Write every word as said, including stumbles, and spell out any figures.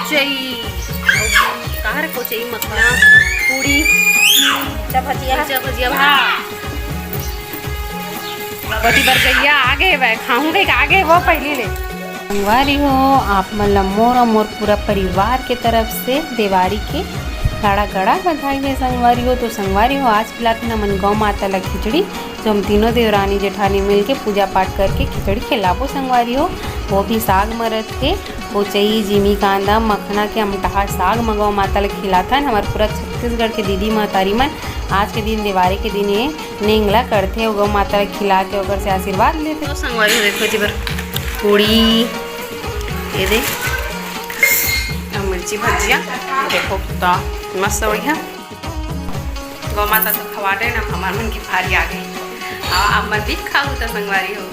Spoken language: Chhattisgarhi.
कोचई, कहाँ रे कोचई, मखना, पूड़ी, भजिया, भजिया, भा। बटी बर गैया आगे हे, खाहूं कहिके आगे हे वो पहिली ले। संगवारी हो, आप मन ला मोर अउ मोर पूरा परिवार के तरफ से देवारी के गाड़ा गाड़ा बधाई हे संगवारी हो। तो संगवारी हो, आज खिलात हन हमन गौ माता ला खिचड़ी, जो हम तीनों देवरानी जेठानी मिल के पूजा पाठ करके खिचड़ी खिलाबो संगवारी हो। वो भी साग म रथे, कोचई, जिमी कांदा, मखना के अमटहा साग म गौ माता ला खिलाथन। हमर पूरा छत्तीसगढ़ के दीदी महतारी मन आज के दिन देवारी के दिन ये नेंग ला करथे, अउ गौ माता ला खिला के ओकर से आशीर्वाद लेथे। तो संगवारी हो देखो जी बर पूड़ी, ये दे, अउ मिर्ची भजिया, देखो कितना मस्त बढ़िया। गौ माता तो खवा दे ना, हमार मन की भारी आ गई। आ, आप मन भी खाओ तो संगवारी हो।